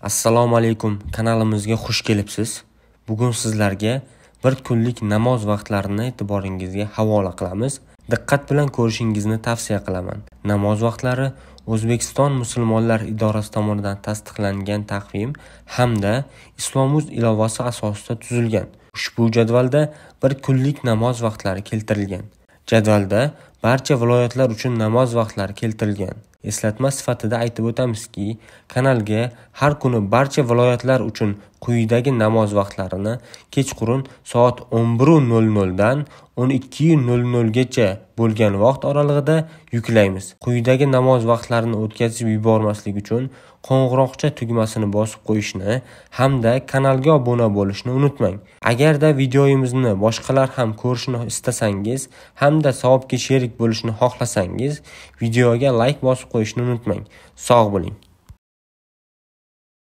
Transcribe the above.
Assalomu alaykum, kanalimizga xush kelibsiz. Bugun sizlarga bir kunlik namoz vaqtlarini e'tiboringizga havola qilamiz. Diqqat bilan ko'rishingizni tavsiya qilaman. Namoz vaqtlari O'zbekiston musulmonlar idorasi tomonidan tasdiqlangan taqvim hamda Islomuz ilovasi asosida tuzilgan. Ushbu jadvalda bir kunlik namoz vaqtlari keltirilgan. Jadvalda barcha viloyatlar uchun namoz vaqtlari keltirilgan. Eslatma sifatida aytib o'tamizki, kanalga har kuni barcha viloyatlar uchun quyidagi namoz vaqtlarini kechqurun soat 11:00 dan 12:00 gacha bo'lgan vaqt oralig'ida yuklaymiz. Quyidagi namoz vaqtlarini o'tkazib yubormaslik uchun qo'ng'iroqcha tugmasini bosib qo'yishni hamda kanalga obuna bo'lishni unutmang. Agarda videomizni boshqalar ham ko'rishni istasangiz hamda savobga sherik bo'lishni xohlasangiz, videoga like bosib qo'yishni unutmang. Sog' bo'ling.